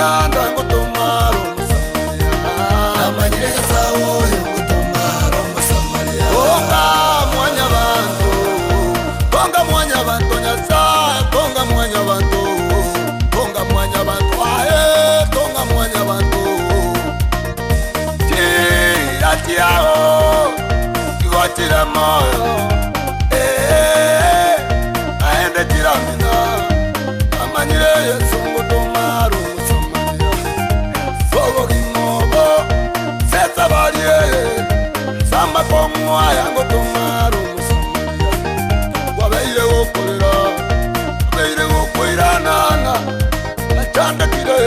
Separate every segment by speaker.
Speaker 1: bw'emeganda ngotoma are Omosamaria. Namanyire Nyasae oyo ngotoma are Omosamaria. Tonga mwanyabanto, tonga mwanyabanto Nyasae, tonga mwanyabanto, tonga mwanyabanto aye, tonga mwanyabanto. Chiira chiao igo chire moyo, ee, naende chiramina. Amanyire Yesu ngotoma are Omosamaria. Sobogima obo sesabarie samba kong'waya ngotoma are Omosamaria. Wabeire gokorera, wabeire gokoiranana, nachandekire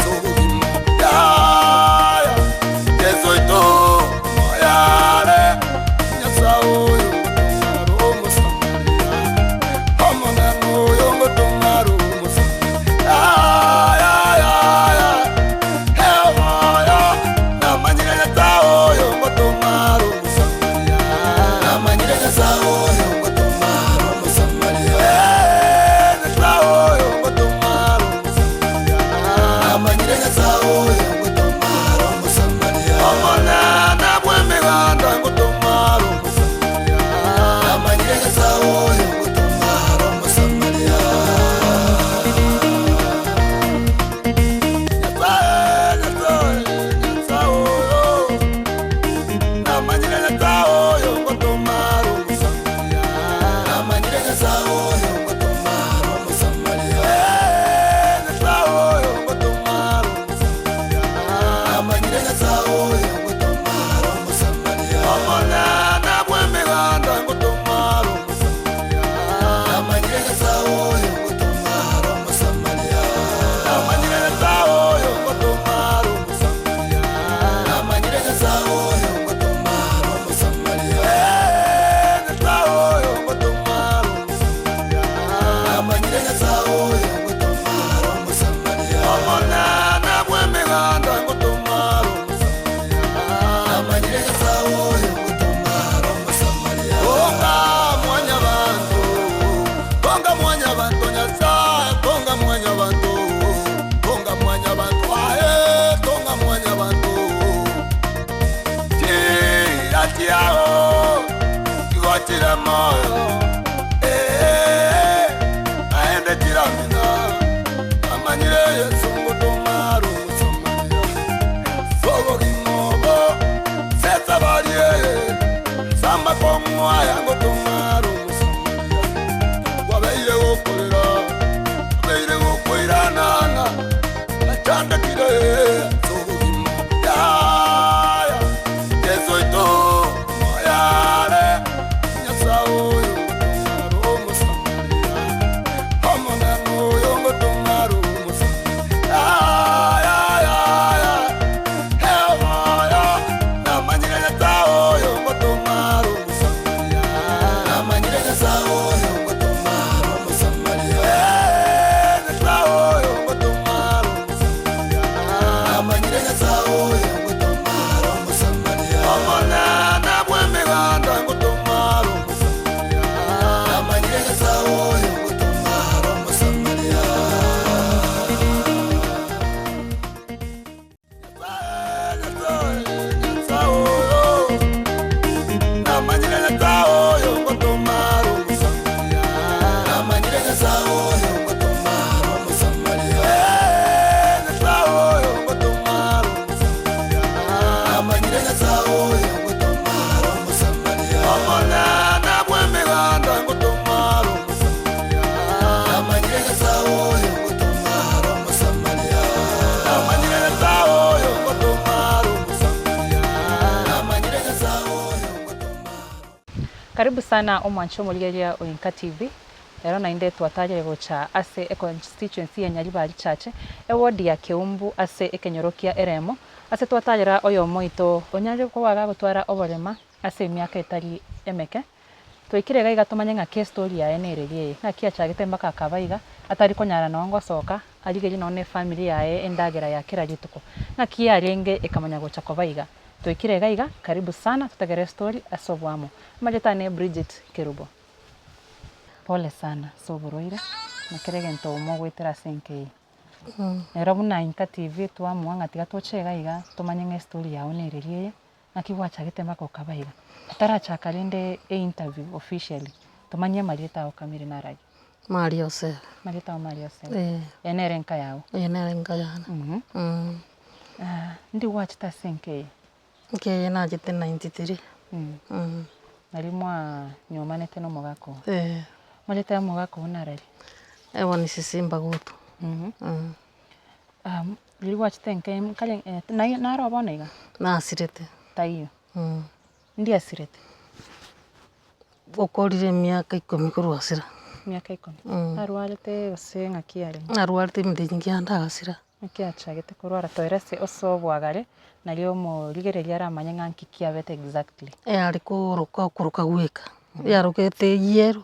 Speaker 1: sobogima yaya. Yesu oito moyare, Nyasae oyo ngotoma are Omosamaria. Omonene oyo ngotoma are Omosamaria. Yaya, yaya. Eoyo, namanyire Nyasae oyo ngotoma are Omosamaria. Namanyire Nyasae oyo ngotoma are Omosamaria. Eh, Nyasae oyo ngotoma are Omosamaria. Namanyire Nyasae oyo ngotoma are Omosamaria. Omonene bw'emeganda ngotoma are Omosamaria. Namanyire Nyasae oyo ngotoma are Omosamaria. Nyasae, Nyasae, Nyasae oyo. Namanyire Nyasae oyo ngotoma are Omosamaria. Namanyire Nyasae oyo ngotoma are Omosamaria. Eh, Nyasae oyo ngotoma are Omosamaria. Namanyire Nyasae oyo ngotoma are Omosamaria. Omonene bw'emeganda ngotoma are Omosamaria. Namanyire Nyasae oyo ngotoma are Omosamaria. Namanyire Nyasae oyo ngotoma are Omosamaria. Namanyire Nyasae oyo ngotoma are Omosamaria. Eh, Nyasae oyo ngotoma are Omosamaria. Namanyire Nyasae oyo ngotoma are Omosamaria. Omonene bw'emeganda ngotoma are Omosamaria. Namanyire Nyasae oyo ngotoma are Omosamaria. Tonga mwanyabanto, tonga mwanyabanto Nyasae, tonga mwanyabanto, tonga mwanyabanto aye, tonga mwanyabanto. Chiira chiao igo chire moyo, ee, naende chiramina. Amanyire Yesu ngotoma are Omosamaria. Sobogima obo sesabarie samba kong'waya ngotoma are Omosamaria. Wabeire gokorera, wabeire gokoiranana, nachandekire sobogima yaya. Yesu oito moyare, Nyasae oyo ngotoma are Omosamaria. Omonene oyo ngotoma are Omosamaria. Yaya, yaya. Eoyo, namanyire Nyasae oyo ngotoma are Omosamaria. Namanyire Nyasae oyo ngotoma are Omosamaria. Eh, Nyasae oyo ngotoma are Omosamaria. Namanyire Nyasae oyo ngotoma are Omosamaria. Omonene bw'emeganda ngotoma are Omosamaria. Namanyire Nyasae oyo ngotoma are Omosamaria. Nyasae, Nyasae, Nyasae oyo. Namanyire Nyasae oyo ngotoma are Omosamaria. Namanyire Nyasae oyo ngotoma are Omosamaria. Eh, Nyasae oyo ngotoma are Omosamaria. Namanyire Nyasae oyo ngotoma are Omosamaria. Omonene bw'emeganda ngotoma are Omosamaria. Namanyire Nyasae oyo ngotoma are Omosamaria. Namanyire Nyasae oyo ngotoma are Omosamaria. Namanyire Nyasae oyo ngotoma.
Speaker 2: Karibu sana omwancho omorigereria o Inka TV. Rero naende twatagire gocha ase econstituency ya Nyaribari Chache, eward ya Keumbu ase ekenyoro kia Eremo, ase twatagera oyomo oito onyarire koba gagotwara oborema ase emiaka etari emeke. Twaikire iga iga tomanye ng'aki estory yaye nereri eye, ng'aki achagete mpaka akaba iga, atari konyara nonye gosoka, arigerie nonye na efamiri yaye endagera ya kera rituko. Ng'aki yarenge ekamanya gocha koba iga. Twaikire iga iga, karibu sana totegere estory ase oboamo. Amarieta ane Bridget Kerubo. Pole sana ase oborwaire, na kera egento omogoetera ase enka eye. Nero buna Inka TV twamua ng'a tiga toche iga iga tomanye ng'a estory yago nereri eye, naki gwachagete mpaka okaba iga. Totarachaka rende einterview officially, tomanye amarieta ao kamiri narari.
Speaker 3: Maria Osebe.
Speaker 2: Amarieta ao Maria Osebe.
Speaker 3: Eeh.
Speaker 2: Eye nere enka yago.
Speaker 3: Eye nere enka yane.
Speaker 2: Ndi gwachete ase enka eye?
Speaker 3: Enka eye nachete 93.
Speaker 2: Nario mwanywomanete na omogaka oo?
Speaker 3: Eeh.
Speaker 2: Amarieta ya omogaka oo narari?
Speaker 3: Eboni Sisimba Gutu.
Speaker 2: Riria gwachete enka eye nkare naro bono iga?
Speaker 3: Nasirete.
Speaker 2: Taiyo. Ndi asirete?
Speaker 3: Okorire emiaka ikomi korwa asira.
Speaker 2: Emiaka ikomi. Arwarete gose ng'aki arenge?
Speaker 3: Arwarete emete enyinge ande agasira.
Speaker 2: Naki achagete korwara toire ase ase obwagare, nario omorigereria aramanye ng'a nki kiabete exactly.
Speaker 3: Eyare koroka okoroka gweka, yarokete eyero,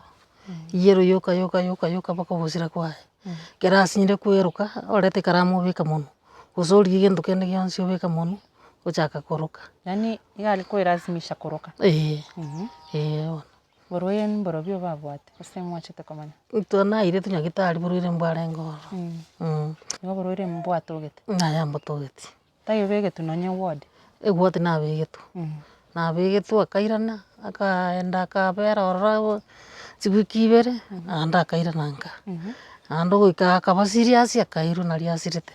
Speaker 3: eyero yoka yoka yoka yoka mpaka ogosira kwaye. Ekero asinyire kweroka, orete ekaramu obeke monwe, gose origie gento kende gionsi obeke monwe, ochaka koroka.
Speaker 2: Yaani iga are koelazimisha koroka.
Speaker 3: Eeh, eeh bono.
Speaker 2: Borwaire mborobio babwate, gose mwachete komanya?
Speaker 3: Intwe nairetwe nyagetari borwaire mbwarenge ororo.
Speaker 2: Igo oborwaire mbwatogete?
Speaker 3: Yaya mbotogeti.
Speaker 2: Taiyo obegetwe nonye eward?
Speaker 3: Eward nabegetwe, nabegetwe akairana, akaenda akabera ororo abwo chiwiki ibere, naende akairana nka. Naende goika akaba serious akairwa naria asirete,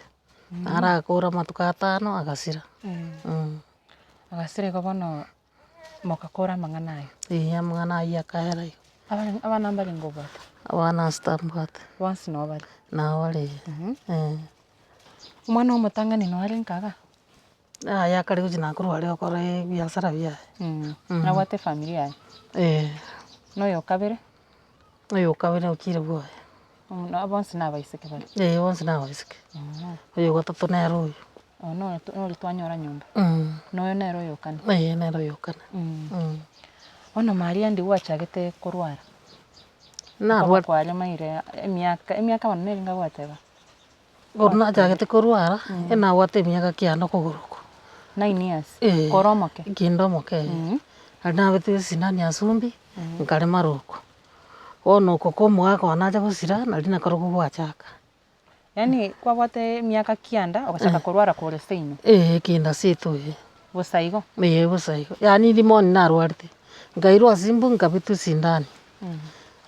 Speaker 3: naro agakora amatuko atano agasira.
Speaker 2: Agasira igo bono Mogakora amang'ana ayo.
Speaker 3: Ee, amang'ana ayio akaera igo.
Speaker 2: Abare abana mbarenge obwate?
Speaker 3: Abana ase tambwate.
Speaker 2: Bonsi noo bare?
Speaker 3: Nao bare ee.
Speaker 2: Omwana omotang'ani noo arenge iga?
Speaker 3: Yaya akare gochia nakorwa aria gokora ebiasara biaye.
Speaker 2: Nabwate efamiri yaye?
Speaker 3: Ee.
Speaker 2: Na oyo okabere?
Speaker 3: Oyo okabere ochire bwoye.
Speaker 2: Bonsi na abaiseke bare?
Speaker 3: Ee, bonsi na abaiseke. Oyo ogatato nere oyo.
Speaker 2: Oyo noyo noria twanyora nyomba? Na oyo nere oyo okane?
Speaker 3: Ee, nere oyo okane.
Speaker 2: Bono Maria ndi gwachagete korwara?
Speaker 3: Narware.
Speaker 2: Kwaremaire emiaka, emiaka bono nere niga gwateba?
Speaker 3: Bono nachagete korwara, enabwate emiaka kianda okogoro oko.
Speaker 2: Nine years?
Speaker 3: Ee.
Speaker 2: Kore omoke?
Speaker 3: Kinde omoke ee. Nari nabete esindani ya sumbi, nkaremara oko. Bono oko kwa omogaka one nacha gosira, nari nakorokwo gwachaka.
Speaker 2: Yaani kwabwate emiaka kianda, ogachaka korwara kore seino?
Speaker 3: Ee, kinde ase etoyo ee.
Speaker 2: Bosa igo?
Speaker 3: Ee, bosa igo. Yaani rimoni narwarete, nkairwa ase imbu nkabetwa esindani.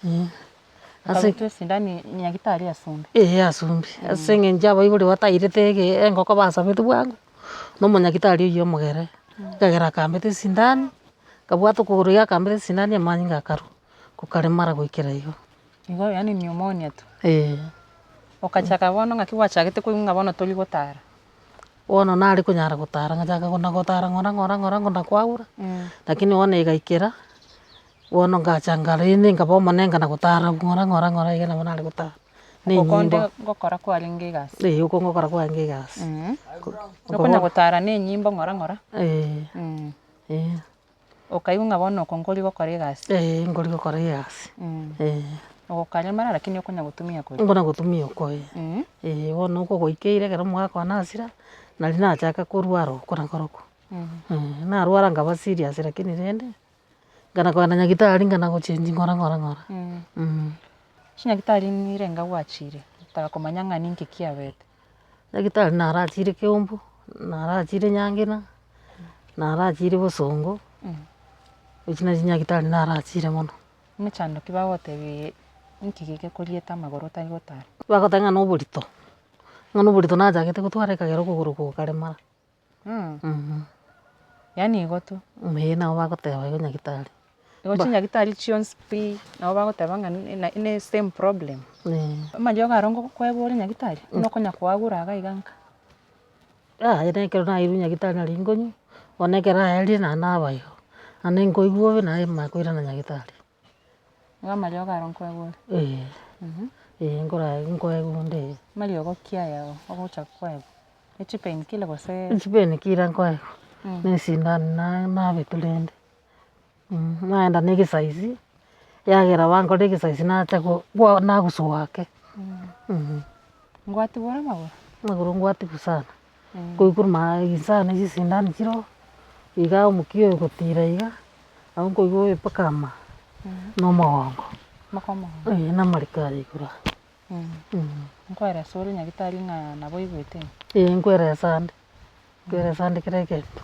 Speaker 3: Ase
Speaker 2: Okabetwa esindani nyagitari asumbe?
Speaker 3: Ee asumbe, ase eng'encho abaibori batairete ege engoko basabete bwango, na omonyagitari oyio omogere, ekagera akambete esindani, akabwata okogoro iga akambete esindani amanyinga akarwa, kokaremara goikera igo.
Speaker 2: Igo yaani pneumonia tu?
Speaker 3: Ee.
Speaker 2: Okachaka bono ng'aki gwachagete koigwa ng'a bono tori gotara?
Speaker 3: Bono nare konyara gotara ngachaka kona gotara ng'ora ng'ora ng'ora ng'ora kwagura, lakini bono egaikera. Bono ngacha nkarende nkaba omonene na gotara ng'ora ng'ora ng'ora iga nabo nare gotara, na
Speaker 2: Oko konde
Speaker 3: enyimbo.
Speaker 2: ngokora kwarenge egasi.
Speaker 3: Eeh oko ngokora kwarenge egasi.
Speaker 2: Okonya gotara na enyimbo ng'ora ng'ora.
Speaker 3: Eeh, eeh.
Speaker 2: Okaigwa ng'a bono oko nkori gokora egasi.
Speaker 3: Eeh nkori gokora egasi, eeh.
Speaker 2: Ogokaremara lakini okonya gotumia koria.
Speaker 3: Nkona gotumia oko eh, eeh bono oko gwaikeire ekero omogaka one asira, nari nachaka korwara oko nakorokwo, narwara nkaba serious lakini rende. Nkana kogenda nyagitari nkana gochengi ng'ora ng'ora ng'ora.
Speaker 2: Chinyagitari nirenga gwachire, otaka komanya ng'a ninki kiabete.
Speaker 3: Nyagitari narachire Keumbu, narachire Nyangena, narachire Bosongo, echio nachio chinyagitari narachire mono.
Speaker 2: Emechando ki bagotebia inki gekorieta amagoro otari gotara?
Speaker 3: Bagoteba ng'a na oborito, ng'a na oborito nachagete gotwara ekagera okogoro gokaremara.
Speaker 2: Yaani igo tu.
Speaker 3: Ee nabo bagoteba igo nyagitari.
Speaker 2: Igo chinyagitari chionsi pi, nabo bagoteba ng'a ne same problem. Amariogo aro ngokoegwa ore nyagitari, buna okonya koagura iga iga nka.
Speaker 3: Yaya na ekero nairwe nyagitari nari nkonywa, bono ekero aerire naende naba igo, naende nkoigwa bobe naye manye koirana nyagitari.
Speaker 2: Igo amariogo aro nkoegwa ore?
Speaker 3: Eeh, eeh nkora nkoegwa onde ee.
Speaker 2: Amariogo ki aya ogocha koegwa? Echi painkiller gose?
Speaker 3: Echi painkiller nkoegwa, na esindano na nabetwe rende, naenda na egesaisi, yagera bankora egesaisi nacha go gwa naguswa ake.
Speaker 2: Ngwatigwa ore amagoro?
Speaker 3: Amagoro ngwatigwa sana, nkoigwa korwa maa inse chisindani chire oo, iga omokia oyo gotira iga. Nabo nkoigwa oyo mpaka ama, na omogongo,
Speaker 2: Mpaka omogongo.
Speaker 3: eh, na amariko aria igoro aa.
Speaker 2: Nkoeresa ore nyagitari ng'a nabo oigwete?
Speaker 3: Ee nkoeresa ande, nkoeresa ande kera egento.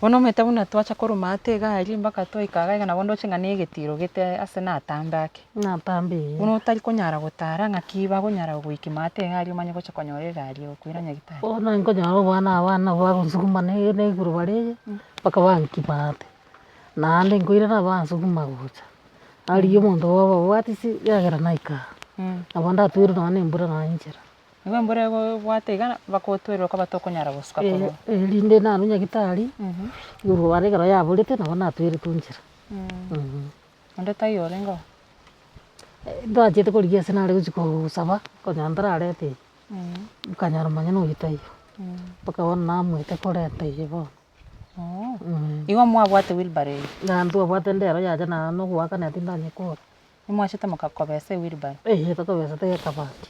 Speaker 2: Bono omanyete buna twacha korwa maate iga aria mpaka twaika iga iga nabo ndoche ng'a na egetiro gete ase natambe ake.
Speaker 3: Natambe ee.
Speaker 2: Buna otari konyara gotara ng'aki bakonyara gogoikia maate iga aria omanye gocha konyora egari egokoira nyagitari.
Speaker 3: Bono nkonyora obwana abana bagonsuguma na na igoro bare eye, mpaka banki maate, naende nkoirana bansuguma gocha. Arigia omonto obabwatisi ekiagera naika aa, nabo ndatwerwe nonya na embura nonya enchera.
Speaker 2: Nigo embura egobwata iga bagotwerwa koba tokonyara gosuka korwa.
Speaker 3: Erinde narwe nyagetari, igoro bare ekero yaborete nabo natweretwe nchera.
Speaker 2: Onde taiyo orenge oo?
Speaker 3: Ntwachete korigia ase nare gochia kosaba, konyora ntarareta eye, nkanyora manya na oyio taiyo, mpaka bono namoete koreta eye bono.
Speaker 2: Igo mwabwate wheelbarrow eye?
Speaker 3: Naende ntwabwate ndero yacha na nogoakana tindanyekora.
Speaker 2: Nimwachete mokakobesa ewheelbarrow?
Speaker 3: Eeh tokobesete ekabati.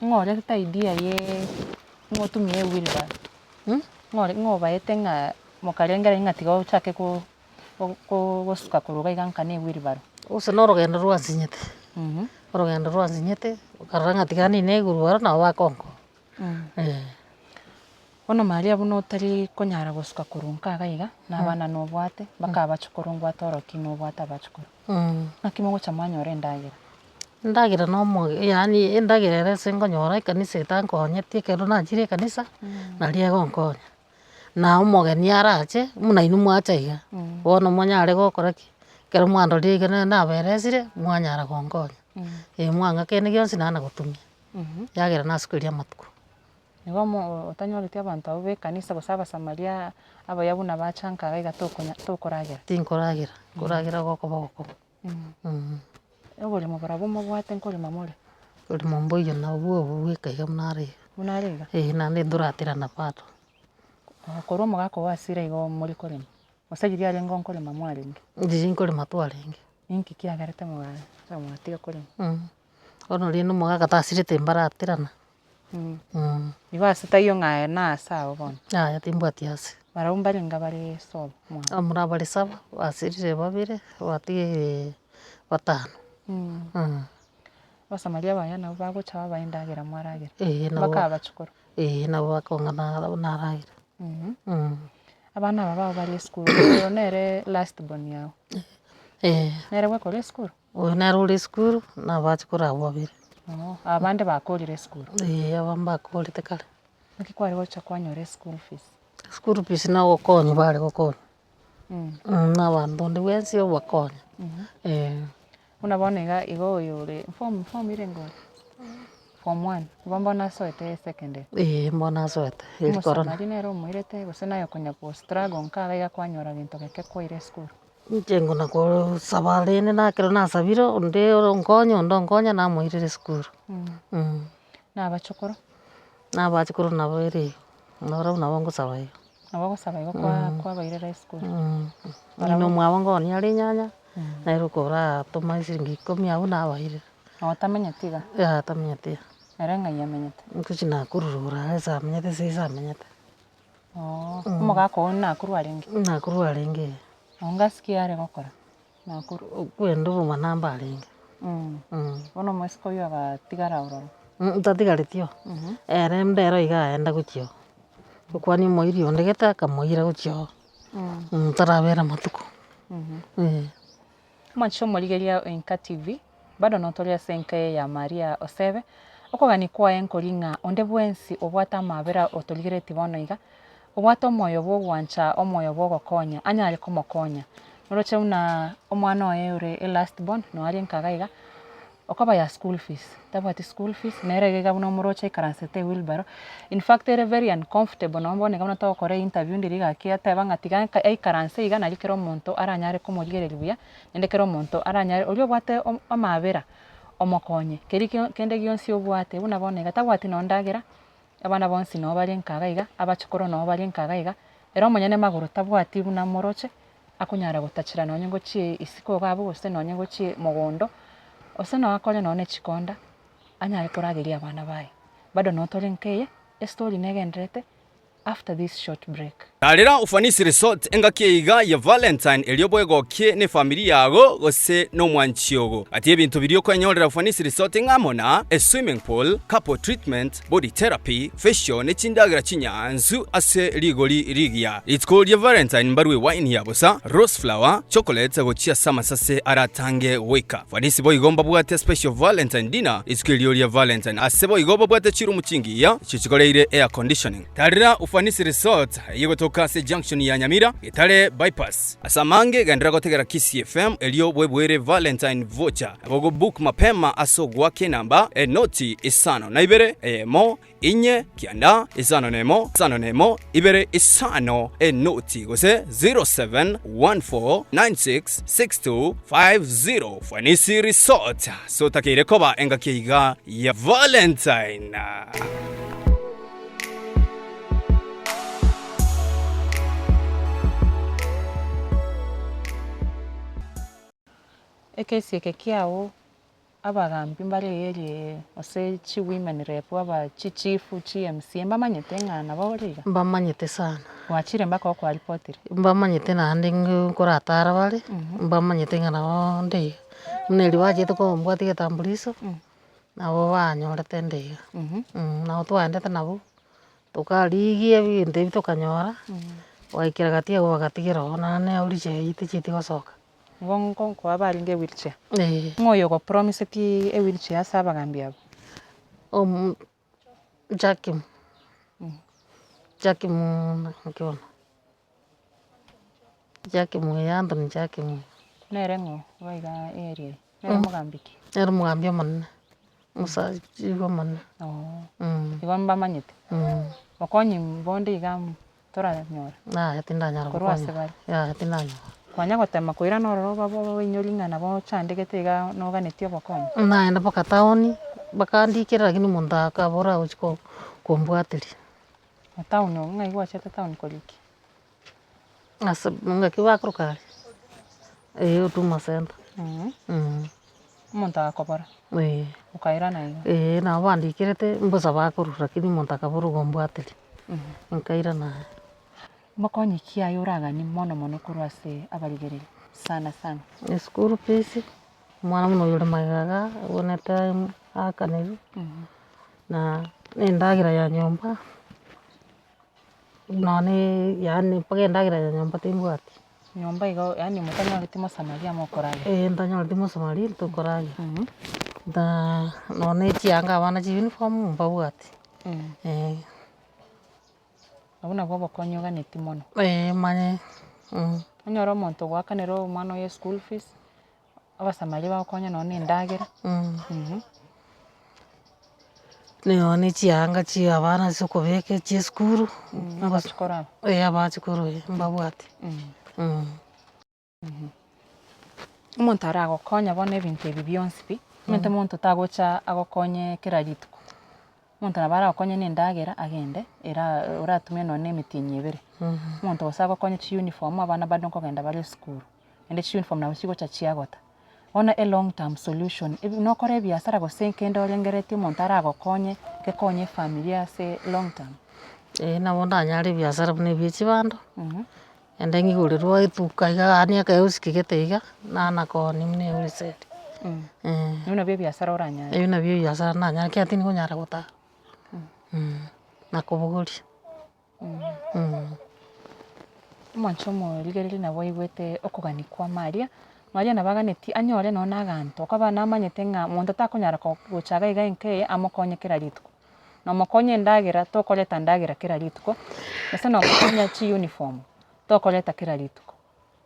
Speaker 2: Ng'o orete idea ye ng'o otumie ewheelbarrow? Ng'o ore ng'o obaete ng'a mokarengereria ng'a tiga ochake ko ko gosuka korwa iga iga nka na ewheelbarrow?
Speaker 3: Gose na orogendo rwansinyete, orogendo rwansinyete, nkarora ng'a tiga nine igoro aro nabo bakonkonya, eh.
Speaker 2: Bono Maria buna otari konyara gosuka korwa nka iga iga, na abana nobwate, mpaka abachukuru mbwate orokia nobwate abachukuru. Naki mogocha mwanyora endagera?
Speaker 3: Endagera na omo yaani endagera ere ase nkonyora ekanisa etankonyeti ekero nachire ekanisa, naria egonkonya. Na omogeni arache, buna inwe mwacha iga, bono monyare gokora ki? Ekero mwandorire iga na naberesire, mwanyara gonkonya. Eh mwang'a kende gionsi naende nagotumia, ekiagera nasukeria amatuko.
Speaker 2: Igo omo otanyoreti abanto abwo b'ekanisa gose Abasamaria abaya buna bacha nka iga iga tokonya tokoragera.
Speaker 3: Tinkoragera, nkoragera gokoba ogokong'u.
Speaker 2: Oboremo barabwo mobwate nkorema more?
Speaker 3: Oboremo mboiyo nabwo obo bweka iga buna are iga.
Speaker 2: Buna are iga?
Speaker 3: Eeh naende ntoraterana bado.
Speaker 2: Korwa omogaka oo asire igo more korema, gose riria arenge nkorema mwarenge?
Speaker 3: Riria nkorema twarenge.
Speaker 2: Ninki kiagerete mogacha mwatiga korema?
Speaker 3: Bono rende omogaka tasirete mbaraterana.
Speaker 2: Igo ase taiyo ng'a aye nase ao bono.
Speaker 3: Yaya timbwati ase.
Speaker 2: Barabwo mbarenge bare sobo mwabo.
Speaker 3: Abamura bare saba, basirire babere, batigaire batano.
Speaker 2: Abasamaria abaya nabwo bagocha babae endagera mwaragera.
Speaker 3: Eeh nabo.
Speaker 2: Mpaka abachukuru.
Speaker 3: Eeh nabo bakong'a naragera.
Speaker 2: Abana aba bao bare esukuru, oyo nere last born yao?
Speaker 3: Eeh.
Speaker 2: Nere bwekore esukuru?
Speaker 3: Oyo nere ore esukuru, na abachukuru abwo babere.
Speaker 2: Oo, abande bakorire esukuru?
Speaker 3: Eeh, aba mbakorete kare.
Speaker 2: Naki kware gocha kwanyora eschool fees?
Speaker 3: School fees na ogokonywa bare gokonywa, na abanto onde bwensi obakonya, eh.
Speaker 2: Buna bono iga igo oyo ore form form irenge ore? Form one, igo mbono asoete secondary?
Speaker 3: Eeh, mbono asoete, eri korona.
Speaker 2: Omosamaria nere omoirete gose naye okonya go struggle nkaga iga kwanyora gento geke kwaira esukuru?
Speaker 3: Inche ngona kosaba rende na ekero nasabire, onde onkonye onde onkonye namoirera esukuru.
Speaker 2: Na abachukuru?
Speaker 3: Na abachukuru nabo ere igo, nabarabwo nabo ngosaba igo.
Speaker 2: Nabo ogosaba igo kwa kwabairera esukuru?
Speaker 3: Ng'ina omwabo ngonia are enyanya, nere okoratoma eshiringi ikomi abwo nabairera.
Speaker 2: Oo tamenyeti iga?
Speaker 3: Yaya tamenyeti iga.
Speaker 2: Ere ng'ai amenyete?
Speaker 3: Ngochia Nakuru rogoro aria ase amenyete ase ise amenyete.
Speaker 2: Oo, omogaka oo Nakuru arenge?
Speaker 3: Nakuru arenge eh.
Speaker 2: Oo ngasi ki are gokora Nakuru?
Speaker 3: Okwenda obomanamba arenge.
Speaker 2: Bono omoiseke oyio agatigara ororo?
Speaker 3: Tatigareti oo, ere ndero iga aenda gochia oo, okwania omoiri onde gete akamoira gochia oo, tarabera amatuko, eh.
Speaker 2: Omochie omorigereria o Enka TV, bado notore ase enka eye ya Maria Osebe, okogania kwaye nkori ng'a onde bwensi obwate amabera otorigereretie bono iga, obwate omoyo bw'ogwancha omoyo bw'ogokonya anyare komokonya. Noroche buna omwana oye ore e last born noyo are nka iga iga, okoba ya school fees, tabwati school fees, nere iga iga buna omoroche aikaransete ewheelbarrow, in fact ere very uncomfortable nonye bono iga buna togokora einterview ndiri gaki ateba ng'a tiga nka aikaranse iga nari kera omonto aranyare komorigereria buya, naende kera omonto aranyare oria obwate amaabera omokonye, keri kio kende gionsi obwate buna bono iga tabwati nonye ndagera, abana bonsi noo bare nka iga iga, abachukuru noo bare nka iga iga, ere omonyene magoro tabwati buna moroche. Akonyara gotachera nonye ngochie isiko iga abwo gose nonye ngochie mogondo, gose nonye akore nonye ne chikonda, anyare korageria abana baye. Bado notore nka eye, estory negendererete. after this short break.
Speaker 4: Tarera Ufanisi Resort engaki eye iga ya Valentine erio bwegokie nefamiri yago gose nomwanchi ogo. Gati y'ebinto biria okwenyorera Ufanisi Resort ng'amo na, a swimming pool, couple treatment, body therapy, facial ne chindagera chinyansu ase rigori rigiya. Rituko ria Valentine mbarue wine ya bosa, rose flower, chocolate gochia ase amasase aratange goika. Ufanisi boigo mbabwate special Valentine dinner rituko erio ria Valentine ase boigo babwate chirumu chingiya echio chikoreire air conditioning. Tarera Ufanisi Resort eye gotoka ase junction ya Nyamira, Getare Bypass. Ase amange genderera gotegera Kisii FM erio bweboere Valentine Voucher. Nabo ogo book mapema ase ogoaka enamba enoti isano na ibere eyemo inye kianda isano nemo isano nemo ibere isano enoti gose 0714966250. Ufanisi Resort ase otakeire koba engaki iga ya Valentine.
Speaker 2: Ekesi eke kiao abagambi mbare area eye gose chi women rep aba chi chief chi MCA mbamanyete ng'a nabo ore iga?
Speaker 3: Mbamanyete sana.
Speaker 2: Gwachire mpaka okwaripotire?
Speaker 3: Mbamanyete naende nkoratara bare, mbamanyete ng'a nabo nde iga. Buna erio bachete kombwatia egetambuliso. Nabo banyorete ende iga, nabo twaendete nabwo, tokarigia ebinto ebi tokanyora, goikera gati abwo bagatigera oo naende ewheelchair eywo techieti gosoka.
Speaker 2: Igo nkoa barenge ewheelchair?
Speaker 3: Eeh.
Speaker 2: Ng'o oyo ogopromisetie ewheelchair ase abagambi abwo?
Speaker 3: Omo Jakim, Jakim naki bono, Jakim oyo Anthony Jakim oyo.
Speaker 2: Nere ng'o iga iga area eye? Nere omogambi ki?
Speaker 3: Nere omogambi omonene, omosachibu omonene.
Speaker 2: Oo, igo mbamanyete? Bokonyi bonde iga toranyora?
Speaker 3: Yaya tindanyara
Speaker 2: Korwa ase
Speaker 3: gokonya,
Speaker 2: bare?
Speaker 3: yaya tindanyora.
Speaker 2: Kwanya gotema koirana ororo obabe obainyori ng'a nabo ochandegete iga noganetie obokonyi?
Speaker 3: Naenda mpaka town, bakandikera lakini omonto akabora agochi ko- kombwateria.
Speaker 2: Etown oo, ng'ai gwachete town korikia?
Speaker 3: Ase ng'aki bakoroka aria, eh Huduma Centre.
Speaker 2: Omonto agakobora,
Speaker 3: Eh.
Speaker 2: okairana igo.
Speaker 3: Eh, nabo bandikerete mbosa bakorwa lakini omonto akabora ogombwateria, nkairana aye.
Speaker 2: Mokonyi ki aye oraganie mono mono korwa ase abarigereria sana sana?
Speaker 3: Eschool fees, omwana buna oyo ore magega igaa, abwenerete aakaneriwe, na endagera ya nyomba. Nonye yaani mpaka endagera ya nyomba timbwati.
Speaker 2: Nyomba igo yaani motanyoreti mosamaria mokoragera.
Speaker 3: Eeh ntanyoreti mosamaria tokoragera, ntaa nonye chianga abana chi uniform mbabwati, eh.
Speaker 2: Abwo nabwo obokonyi oganeti mono.
Speaker 3: Eeh manye.
Speaker 2: Onyore omonto ogoakanera omwana oye school fees, Abasamaria bagokonya nonya na endagera.
Speaker 3: Nonya ne chianga chia abana ase okobeka chia esukuru,
Speaker 2: Abachukuru aba.
Speaker 3: eh abachukuru eh mbabwate.
Speaker 2: Omonto aragokonya bono ebinto ebi bionsi pi, omanyete omonto tagocha agokonye kera rituko, omonto nabo aragokonye na endagera agende era oratumie nonya na emetienyi ebere. Omonto gose agokonye chiuniform abana bado nkogenda bare esukuru. Naende chiuniform nabo chigocha chiagota. Bono e long term solution, ebi nokore ebiasara gose kende orengeretie omonto aragokonye, gekonye efamiri ase long term.
Speaker 3: Eeh nabo ndanyare ebiasara buna ebia chibando, naende ng'igorerwa etuka iga yaani akaeosiki gete iga, nana koonia buna ewholesale, eh.
Speaker 2: Ebio nabio ebiasara oranyare.
Speaker 3: Ebio nabio ebiasara ndanyare ekiagera tindi konyara gotara, na kobogoria.
Speaker 2: Omonche omorigereria nabo aigwete okogania kwa Maria, Maria nabo aganetie anyore nonya na aganto, okaba namanyete ng'a monto takonyara ko gocha iga iga enka eye amokonye kera rituko. Nomokonye endagera tokoreta ndagera kera rituko, gose nomokonya chiuniform tokoreta kera rituko.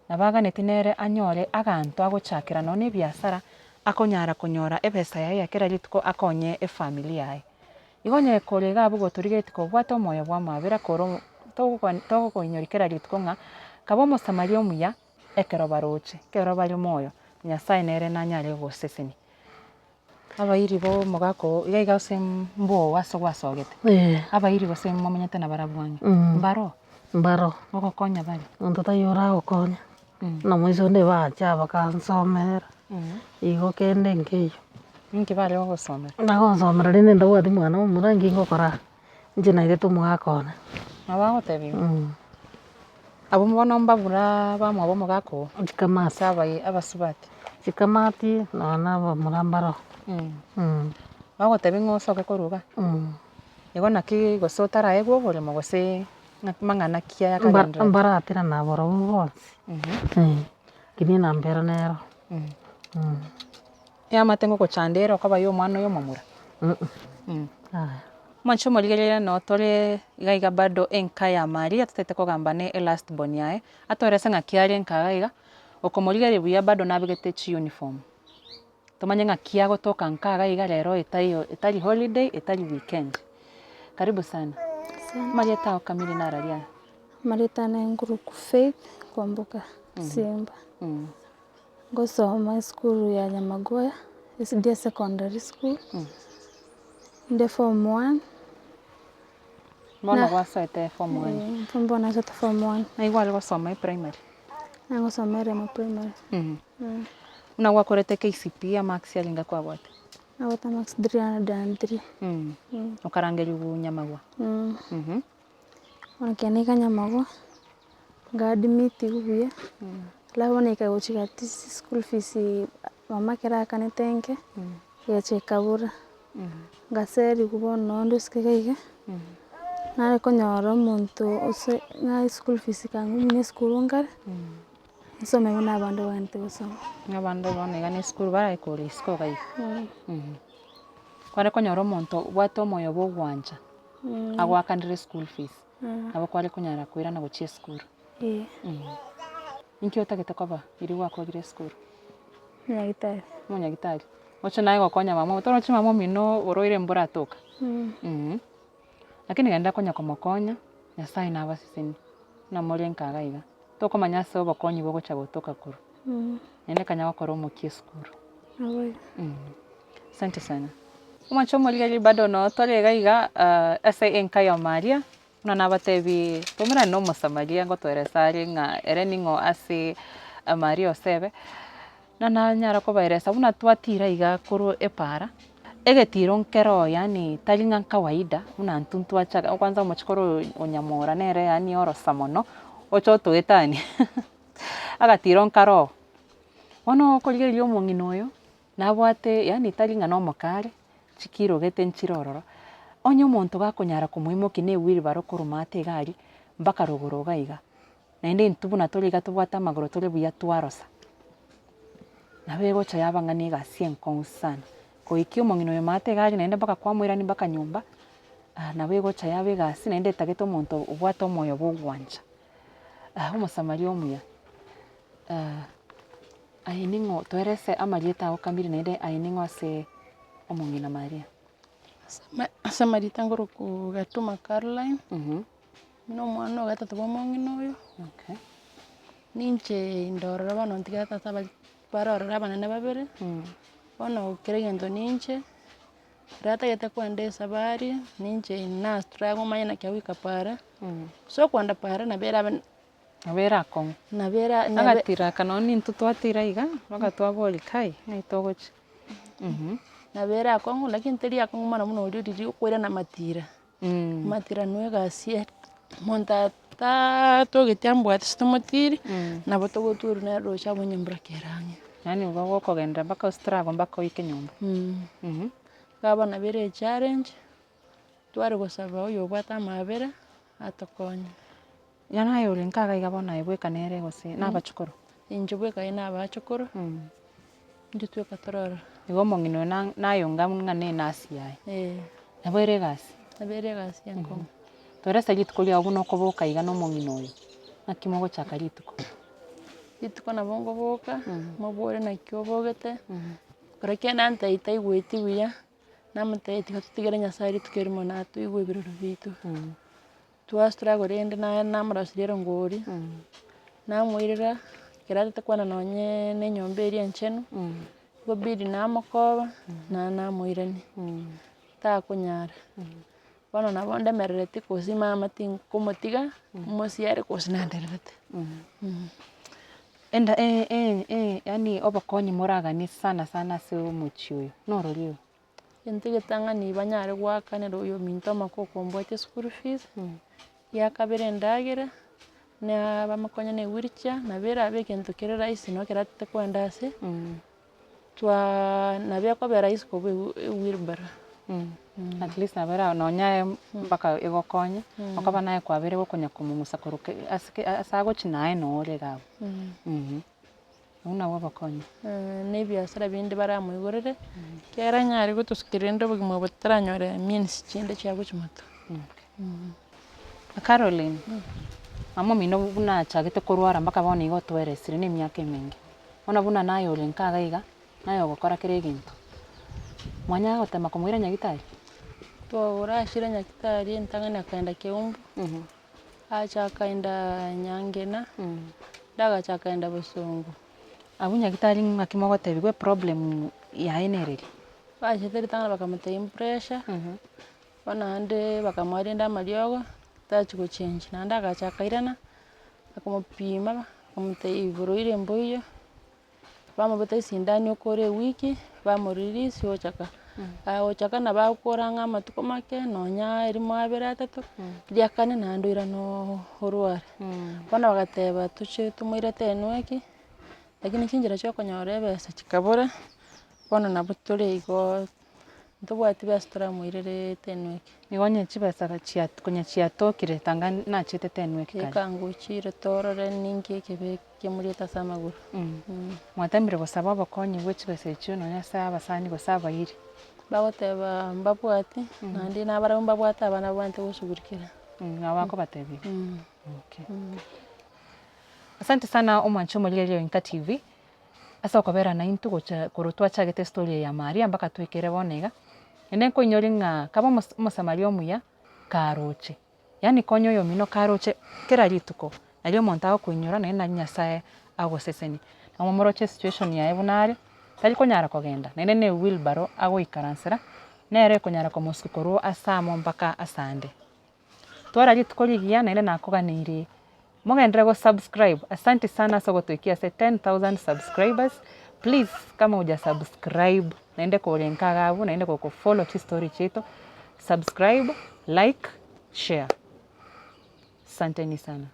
Speaker 2: Nabo aganetie nere anyore aganto agochakera nonya na ebiasara, akonyara konyora ebesa yaye ya kera rituko akonye efamiri yaye. Igo onye kore iga abwo gotorigeretie kobwate omoyo bwa amabera kore togokoinyori kera rituko ng'a kaba omosamaria omuya ekero baroche, ekero bare moyo, Nyasaye nere nanyare gogosesenia. Abairi bo omogaka oo iga iga ase mboo ase gwasogete, abairi gose momenyete nabarabwo ang'e, mbaroo?
Speaker 3: Mbaroo.
Speaker 2: Ogokonya bare?
Speaker 3: Monto taiyo oragokonya, buna moiso onde bacha bakansomera, igo kende nkeiyo.
Speaker 2: Ninki bare gogosomera?
Speaker 3: Bagonsomera rende ntabwati mwana omomura nki ngokora, inche nairete omogaka one.
Speaker 2: Nabo agotebia igo. Abwo bono mbabura bamwabo omogaka oo,
Speaker 3: Chikamati.
Speaker 2: ase abaye abasubati.
Speaker 3: Chikamati nonya na abamura mbaroo.
Speaker 2: Bagotebia ng'a osoke korwa igaa. Igo naki gose otaraegwe oboremo gose ng'aki mang'ana ki aya akagendererete?
Speaker 3: Mbaratera nabarobwo bonsi, lakini enamba ero nero.
Speaker 2: Eamate ngogochanda ere okoba ya omwana oyo omomura?
Speaker 3: Yaya.
Speaker 2: Mwanche omorigereria noo tore iga iga bado enka ya Maria totagete kogamba ne elast born yaye, atoerese ng'aki are nka iga iga, okomorigereria buya bado nabegete chiuniform. Tomanye ng'aki agotoka nka iga iga rero etaiyo etari holiday etari weekend. Karibu sana. Amarieta ao kamiri nararia aya?
Speaker 5: Amarieta ane nkoruku Faith Kwamboka Simba. Ngosoma esukuru ya Nyamagoya, SDA Secondary School, inde form one.
Speaker 2: Bono gwasoete form one?
Speaker 5: Eh, bono nasoete form one.
Speaker 2: Naki kware gosoma eprimary?
Speaker 5: Nagosoma eremo primary.
Speaker 2: Buna gwakorete KCPE amarks arenge kwabwate?
Speaker 5: Nabwate amarks 303.
Speaker 2: Okarangerigwa Nyamagwa?
Speaker 5: Bono ekero naika Nyamagwa, nga admitiwa buya, alafu bono ekagochia gati school fees mama ekero aakanete enke, egacha ekabora, ngaseriwa bono nonde osike iga iga, nare konyora omonto ose ng'a eschool fees ekang'u buna esukuru nkare, nsome buna abande bagendete gosoma.
Speaker 2: Abande bono iga na esukuru baraikore isiko iga iga. Kware konyora omonto obwate omoyo bwa ogwancha, agoakanere eschool fees, nabo kware konyara koirana gochia esukuru. Inki otagete koba riria gwakorire esukuru?
Speaker 5: Omonyagitari.
Speaker 2: Omonyagitari, oche naye gokonya mama obo, torochi mama omino orwaire mboratoka? Lakini genda konya komokonya, Nyasaye nabasesenie, buna more nka iga iga, tokomanya ase obokonyi bogocha gotoka korwa, naende kanya gokora omokia esukuru. Asante sana. Omwancho omorigereria bado noo tore iga iga ase enka ya Maria, buna nabatebiie twaumerane na omosamaria ngotoeresa are ng'a ere ning'o ase Maria osebe, na nanyara kobaeresa buna twatira iga korwa epaara, egetiro nkero yaani tari ng'a kawaida buna intwe ntwacha kwanza omochikoro oyo onyamora nere yaani orosa mono, oche otoetanie agatiro nkare oo. Bono okorigereria omong'ina oyo, nabwate yaani tari ng'a nomokare, chikiro gete nchire ororo, onye omonto gakonyara komoimokia na ewheelbarrow korwa maate iga aria, mpaka rogoro iga iga, naende intwe buna tore iga tobwate amagoro tore buya twarosa, nabo egocha yaba ng'a na egasi enkong'u sana, goikia omong'ina oyo maate iga aria naende mpaka kwamoirania mpaka nyomba, nabo egocha yaba egasi naende etagete omonto obwate omoyo bwa ogwancha. Omosamaria omuya. Aye ning'o toerese amarieta ao kamiri naende aye ning'o ase omong'ina Maria?
Speaker 6: Ase amarieta ngoroku Gatuma Caroline, buna omwana o gatato bwa omong'ina oyo,
Speaker 2: Okay.
Speaker 6: ninche ndororo bono ntigare ase abari barororo abanene babere, bono kera egento ninche, ekero atagete kwenda esabari, ninche na struggle manye naki agoika paara, ase okoenda paara nabo erabe.
Speaker 2: Nabo ere akong'u.
Speaker 6: Nabo era nabe.
Speaker 2: Agatira aka nonye nintwe twatira iga, mpaka twaboria kai, ng'ai togochia
Speaker 6: Nabo ere akong'u lakini teri akong'u mono buna oria riria okoirana amatira, amatira no egasi ere, omonto atatogeti ambwate ase tomotiri, nabo togotwerwa nere roche abwo onye embura kere ang'e.
Speaker 2: Yaani igo gokogenderera mpaka ostruggle mpaka oike nyomba.
Speaker 6: Iga bono nabo ere echallenge, tware gosaba oyobwate amabera, atokonye.
Speaker 2: Yaani aye ore nka iga bono aye bweka nere gose na abachukuru?
Speaker 6: Inche bweka aye na abachukuru, intwe tweka tore ororo.
Speaker 2: Igo omong'ina oyo na- nayonga ng'a ne enasi yaye.
Speaker 6: Eeh.
Speaker 2: Nabo ere egasi?
Speaker 6: Nabo ere egasi enkong'u.
Speaker 2: Torese rituko riago buna okoboka iga na omong'ina oyo, naki mogochaka rituko?
Speaker 6: Rituko nabo nkoboka, mobore naki obogete, ekero kiane antebia taigweti buya, namotebia tiga totigere Nyasaye rituko erimo natoigwe ebiroro biaito. Twastra korende naye namorosirie erongori, namoirera, ekero atete kwana nonye na enyomba eria enchenu, ikobidi namokoba, naye namoirania, takonyara. Bono nabo ndemerereti gose mama tinkomotiga, mosiare gose nandererete.
Speaker 2: Enda yaani obokonyi moraganie sana sana ase omochie oyo, norori oyo?
Speaker 6: Egento egetang'ani banyare goakanera oyominto amaka okombwatia eschool fees, Gia kabere endagera, na bamokonye na ewheelchair, nabo erabe egento kere rahisi nabo ekero atete koenda ase, twaa nabo ekoba rahisi kobua ewu ewheelbarrow.
Speaker 2: At least nabo era nonya aye mpaka egokonye, okoba naye kwabeire gokonya komong'usa korwa ke ase ke ase agochi naye noo ore iga abwo. Obwo nabwo obokonyi.
Speaker 6: Na ebiasara binde baramoigorere, ekiagera anyare gotosukia rende obogima obo taranyore means chinde chia gochia motwe.
Speaker 2: Caroline, mama omino buna achagete korwara mpaka bono iga otweresire na emiaka emenge, bono buna naye ore nka iga iga, naye ogokora kera egento, mwanyara gotema komoira nyagitari?
Speaker 6: Twaorachire nyagitari entang'ani akaenda Keumbu, Acha akaenda Nyangena, ndagacha akaenda Bosongo.
Speaker 2: Abwo nyagitari ng'aki mogotebigwa eproblem yaye nereri?
Speaker 6: Bachete ritang'ani bakamotebia pressure, bono naende bakamoa rende amariogo, tachi gochengi, naende agacha akairana, bakamopima, bakamotebia oborwaire mboiyo. Bamobeta esindani okore ewiki, bamorelease ochaka. Agochaka nabo agokora ang'e amatuko make, nonya erimo abere atato, ria kane naende oirane orware. Bono bagateba tochie tomoirete enweki, lakini chinchera chia okonyora ebesa chikabora, bono nabo tore igoo. Ntobwati besa toramoirere tenweki.
Speaker 2: Nigo onye chibesa chia konya chiatokire tanga nachete tenweki kare.
Speaker 6: Ekango ochire torore ninki ekebe kemoriete ase amagoro.
Speaker 2: Mwatemire gosaba obokonyi bwe chibesa echio nonya ase abasani gose abairi?
Speaker 6: Bagoteba mbabwati, naende nabarabwo mbabwate abana babwenerete goshughulikera.
Speaker 2: Nabo bakobatebia? Okay. Asante sana omwanche omorigereria o Inka TV. Ase okobera naintwe gocha korwa twachagete estory eye ya Maria mpaka toikere bono iga, naende nkoinyore ng'a kaba omos omosamaria omuya karoche, yaani konya oyomino karoche kera rituko, nario omonto agokoinyora naende nari Nyasaye agosesenie. Nabo moroche esituation yaye buna are, tari konyara kogenda, naende na ewheelbarrow agoikaransera, nere ekonyara komosukia korwa ase amo mpaka ase ande. Twara rituko rigiya naende nakoganeirie mogenderere go subscribe asante sana ase ogotoikia ase 10,000 subscribers please kama huja subscribe naende kore nka iga abwo naende goko follow chistory chiaito subscribe, like, share asanteni sana.